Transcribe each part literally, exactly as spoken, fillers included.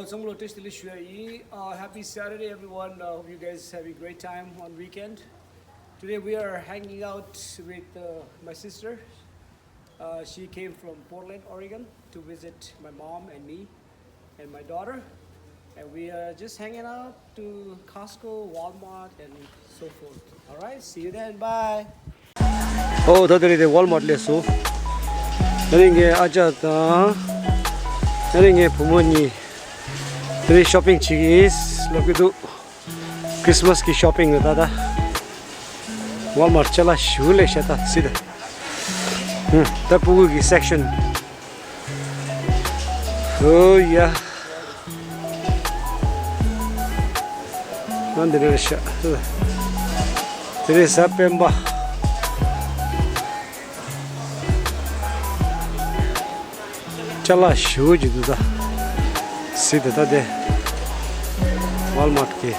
Songlo test li shuai. Uh, happy Saturday, everyone. Uh, hope you guys have a great time on weekend. Today we are hanging out with uh, my sister. Uh, she came from Portland, Oregon, to visit my mom and me and my daughter. And we are just hanging out to Costco, Walmart, and so forth. All right, see you then. Bye. ཨོ་ད་དེ་རེད་དེ་ཝོལ་མར་ཊ་སླེབས་སོང་། དེ་རིང་ངའི་ཨ་ཅག་དང་། དེ་རིང་ངའི་བུ་མོ་གཉིས། དེ་རིང་ཤོ་པིང་བྱེད་ཀྱི་ཡིན་ལབ་ཀྱི་འདུག་ཁྲིས་མས་ཀྱི་ཤོ་པིང་རེད་ད་ད། ཝོལ་མར་ཊ་ཅ་ལག་ཞེ་པོ་ལེགས་ཤག་ད་སི་ད། ཧུམ། ད་ཕྲུ་གུ་གི་སེག་ཤན། ཨོ་ཡ། ང་འདི་འདྲ་རེད་ཤག་དེ་རིང་གཟའ་སྤེན་པ། ཅ་ལག་ཞེ་པོ་ཅིག་འདུག་ད། སི་ད་ད་དེ། ཝོལ་མར་ཊ་གི།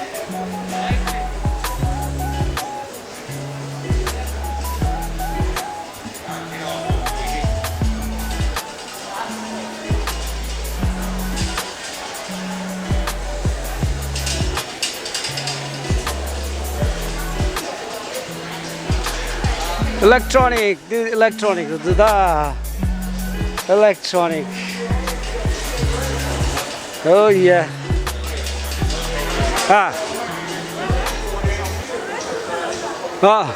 Electronic, this electronic, this the electronic. Oh yeah. Ah. Ah.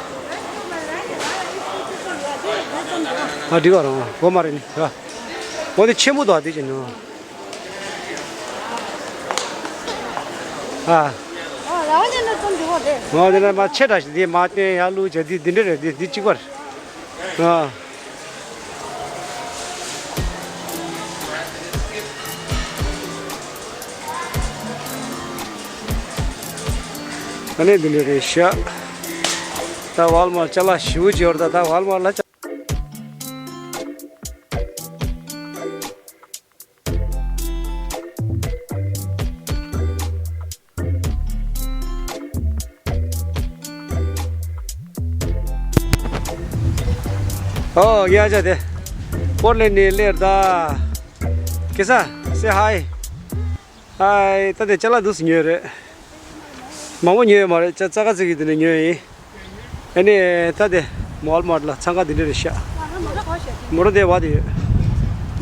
Ah, འགྲིག་ག་རང་གོ་མ་རེད་ནི་ར། འོ་དེ་ཆེན་པོ་དང་དེ་ཅི་ནོ། ཨ། ཨ་ལ་བ་ནི་ནི་ཙམ་འགྲིག་ག་རེད། འོ་དེ་ན་མ་ཆེ་དྲགས་ཤིག་དེ་མ་བསྟན་ཡར་བླུགས་བྱས་དེ་དེ་འདྲ་རེད་དེ་དེ་གཅིག་པ་རེད། ཨ། ཨ་ནི་འདི་འདྲ་རེད་ཤག་ད་ཝོལ་མར་ཊ་ཅ་ལག་ཞེ་པོ་ཅིག་ཡོད་རེད་ད། ད་ཝོལ་མར་ཊ་ལ་ཅ། ཨོ་ཡ་ཅག་དེ། པོར་ལེན་ནས་སླེབས་ད། ཁེ་ས། Say hi. Hi. ད་དེ་ཅ་ལག་འདུག་སེ་ཉོས་རེད། མང་པོ་ཉོས་ཡོད་མ་རེད། ཅ་ཙག་ཙིག་གི་དེ་ནས་ཉོས་ཡིན། ཨ་ནི་ད་དེ་ཝོལ་མར་ཊ་ལ་འཚང་ཁ་འདི་འདྲ་རེད་ཤག་མོ་ཊ་དེ་བ་དེ་ཡོད།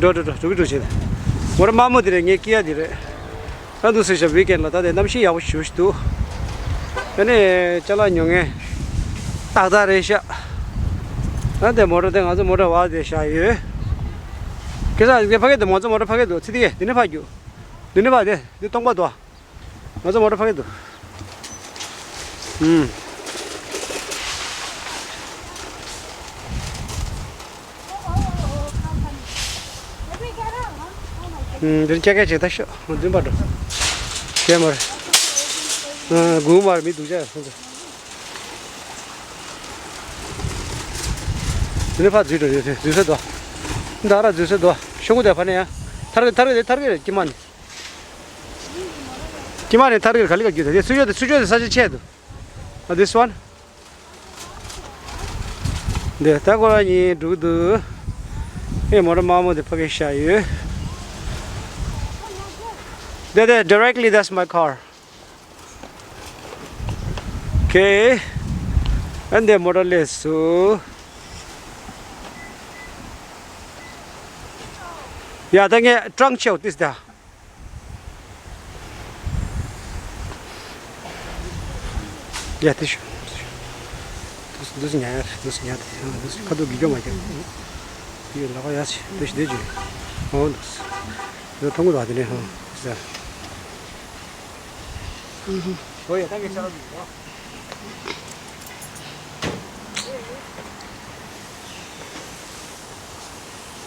འགྲོ་འགྲོ་འགྲོ་འགྲོ་གི་འགྲོ་བྱེད། མོ་ཊ་དམར་མོ་དེ་རེད། ངའི་ཀི་ཡ་དེ་རེད། ད་འདུག་སེ་ཤག་ཝིག་ཨེན་ཌི་ལ་ད་དེ་གནམ་གཤིས་ཡག་པོ་ཞེ་པོ་ཞིག་འདུག་ཨ་ནི་ཅ་ལག་ཉོ་མཁན་ཏག་ཏག་རེད་ཤག་ད་དེ་མོ་ཊ་དེ་ང་ཚོ་མོ་ཊ་བ་དེ་བཞག་ཡོད། ཁེ་ས་ཕ་གི་དེ་ང་ཚོ་མོ་ཊ་ཕ་གི་འདུག་ཚི་དེ་གི་འདི་ནས་ཕར་རྒྱུག་འདི་ནས་ཕར་དེ་འདི་སྟོང་པ་འདུག་ང་ཚོ་མོ་ཊ་ཕ་གི་འདུག་ཨུམ། ཨུམ། འདིར་སྐྱ་སྐྱ་ཅིག་ད་ཤོག་འདི་པར་འགྲོ། སྐྱ་མར། ཨ། དགུ་མར་མི་འདུག་ཅག་ཁོང་ཚོ། འདི་ནས་ཕར་འཛུལ་འགྲོ་ཡོད་དེ་འཛུལ་ས་འདུག་ད་ར་འཛུལ་ས་འདུག་ཤོག་གུ་དེ་ཕར་ནས་ཡ། ཐར་གི་ཐར་གི་རེད། ཐར་གི་རེད། ཀྱི་མ་ནི། ཀྱི་མ་ནི་ཐར་གི་རེད། ག་ལི་ག་རྒྱུ་དེ་སུ་ཅོ་དེ་སུ་ཅོ་དེ་ས་ཆ་ཆེ་འདུག་ཨ། This one. འདི་ད་ཁོ་རང་གཉིས་འགྲོ་གི་འདུག་ཨེ། མོ་ཊ་དམར་མོ་དེ་ཕ་གི་བཞག་ཡོད། དེ་དེ་directly that's my car. Okay. ཨ་ནི་མོ་ཊ་སླེབས་སོང་། ཡ་ད་ངས་ཀྲང་ཆེའོ་ཏིས་ད། ཡ་དེ་ཤོ། དུས་དུས་ཉ་ཡ་དུས་ཉ་དེ་དུས་ཁ་ཐུག་གི་སྐྱོ་མ་ཀྱང་། དེ་ལ་ཁ་ཡ་ཆེ་དུས་དེ་ཅི། ཧོ་དུས། དེ་ཐོང་གུ་དེ་ནས་ཧོ་ཟེར། ཧོ་ཡ་ད་ངས་ཆ་ར་དུས།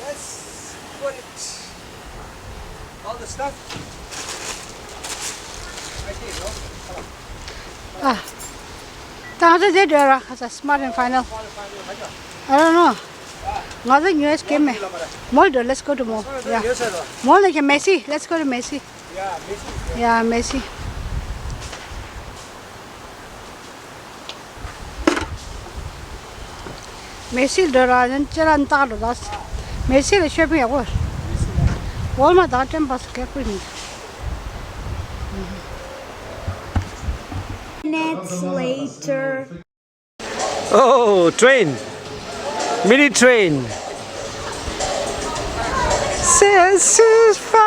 Let's put it all the stuff right here, bro. Come on. Ah. Tang se de de ra, it's a smart and final. I don't know. Nga se nyue ke me. Mall do, let's go to mall. Yeah. Mall ke Macy. Let's go to Macy. Yeah, Macy. Macy འགྲོ་ར་ཡིན་ཅི་ར་འདག་འགྲོ་ད། Macy ལ་shopping ཡག་པོ། Walmart དང་ten percent cashback ཡིན། Later. Oh, train. Mini train. This is fun.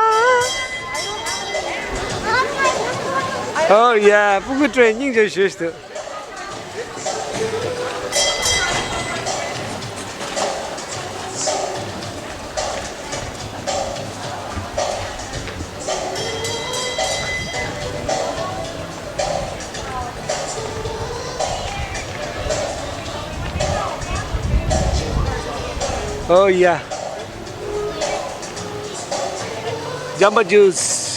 Oh yeah, ཕྲུ་གུ་train་སྙིང་རྗེ་ཞེ་ཞིག་འདུག Oh yeah. Jamba juice.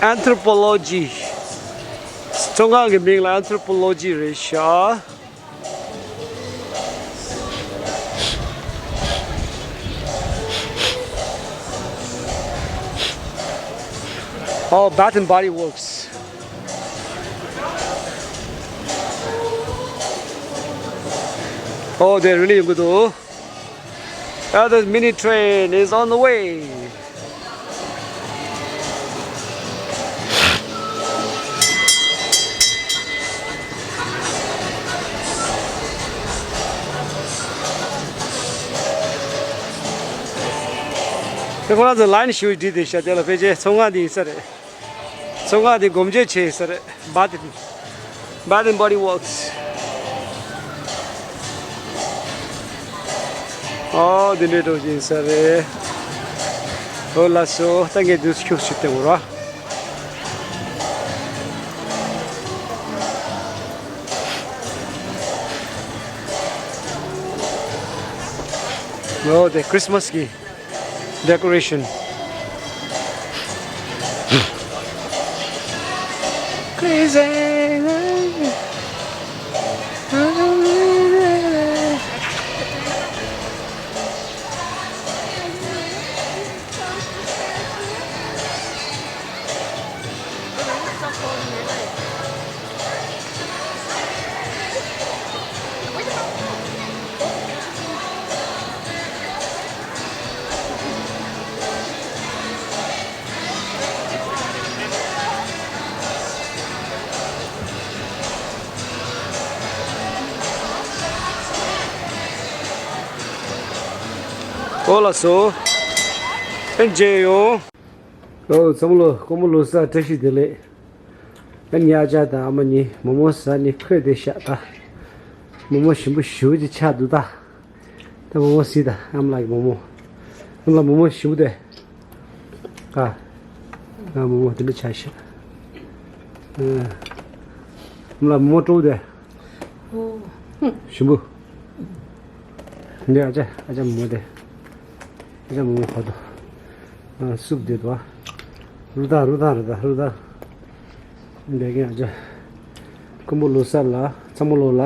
Anthropology. ཚོང་ཁང་གི་མིང་ལ་Anthropology་རེད་ཤག Oh, Bath and Body Works. Oh, they're really good. Oh, the mini train is on the way. དེ་ཁོ་རང་ཚོ་line་ཞུ་བསྡད་དེ་ཤ་དེ་ལ་ཕལ་ཆེར་ཚོང་ཁང་འདི་ཡིན་ས་རེད། ཚོང་ཁང་འདི་སྒོ་འབྱེད་བྱས་ས་རེད། Bath and- Bath and Body Works. ཨོ་འདི་འདྲའི་འགྲོ་བཞིན་ས་རེད། ཨོ་ལགས་སོ། ད་ངས་འདི་ཁྱུག་ཞིག་བལྟས་འོ་ར། ཨོ་དེ་Christmas་གི་Decoration. Crazy. ཨོ་ལགས་སོ། ཨེ་མཇལ་ཡོང་། ཨོ་ཚང་མ་ལོ་དཀོན་པོ་ལོ་གསར་བཀྲ་ཤིས་བདེ་ལེགས། ཨ་ནི་ཨ་ཅག་དང་ཨ་མ་གཉིས་མོག་མོག་ཟ་ནས་འཁོད་བསྡད་ཤག་ད། མོག་མོག་ཞིམ་པོ་ཞེ་པོ་ཅིག་ཆགས་འདུག་ད། ད་མོག་མོག་ཟོས་ད། ཨ་མ་ལགས་ཀྱི་མོག་མོག་ཨ་མ་ལགས་མོག་མོག་ཞིམ་པོ་འདུག་ཨ། ཨ་མོག་མོག་དེ་འདྲ་ཆགས་ཤག་ཨ། ཨ་མ་ལགས་མོག་མོག་སྤྲོ་པོ་འདུག་ཨོ། ཞིམ་པོ། འདི་ཨ་ཅག་ཨ་ཅག་མོག་མོག་དེ། ཨ་ཅག་མོག་མོག་ཕར་དུ། ཨ་སུབ་བསྡད་འདུག་ཨ། རུ་ཐག་རུ་ཐག་རུ་ཐག་རུ་ཐག་འདས་མཁན་ཨ་ཅག་དཀོན་པོ་ལོ་གསར་ལ་ཚང་མ་ལོ་ལ་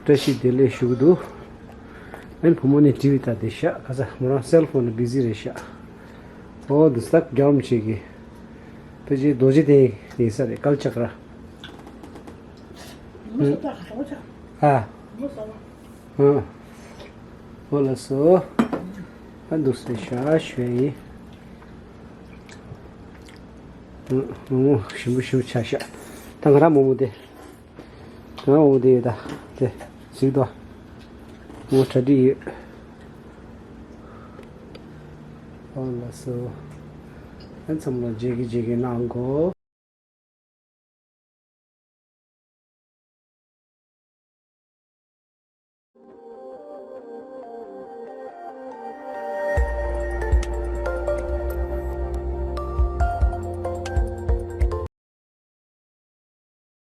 བཀྲ་ཤིས་བདེ་ལེགས་ཞུ་གི་འདུག་ཨན་བུ་མོ་ནི་ཊི་ཝི་ལྟ་བསྡད་ཤག་ཁ་ས་མོ་རང་སེལ་ཕོན་ལ་བི་ཟི་རེད་ཤག་ཨོ་འདི་སྟག་རྒྱ་རོམ་ཆེ་གི་ཕལ་ཆེར་རྡོ་རྗེ་གདན་ཡིན་ས་རེད། ཀལ་ཅ་ཀ་ར། ཨ། ཨ། ཨོ་ལགས་སོ། ཨ་འདུག་སེ་ཤ་ཞོན་ཡིན། ཨ་མོག་མོག་ཞིམ་པོ་ཞིམ་པོ་ཆགས་ཤག་ད་ང་རང་མོག་མོག་དེ། ང་འོ་དེ་ད་དེ་གཟིགས་དོ། ངོ་གྲ་སྒྲིག་ཡོད། ཨོ་ལགས་སོ། ཨ་ཚང་མ་མཇལ་གི་མཇལ་གི་གནང་གོ།